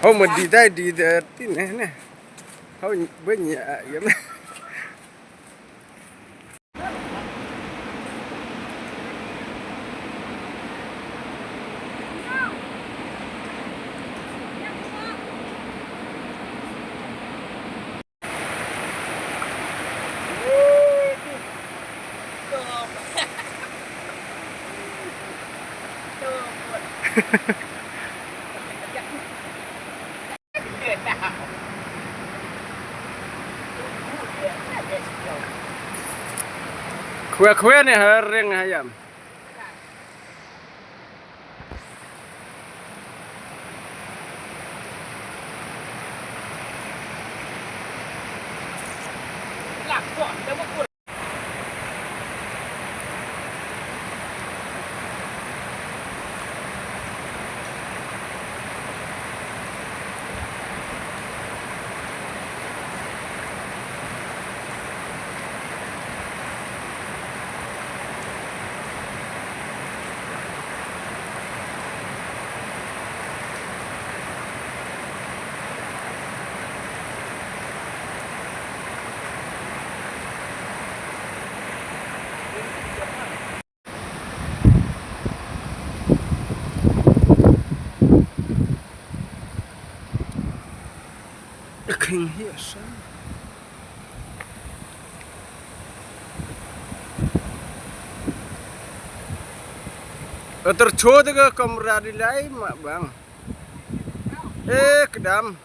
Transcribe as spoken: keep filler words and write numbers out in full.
Hau ma di dai di da ti ne ne. Hau banya ya. Khwe khwe ne ha ring ha yam. Khing hi sa. Atar chod ka kamra di lai ma bang. Eh, kedam.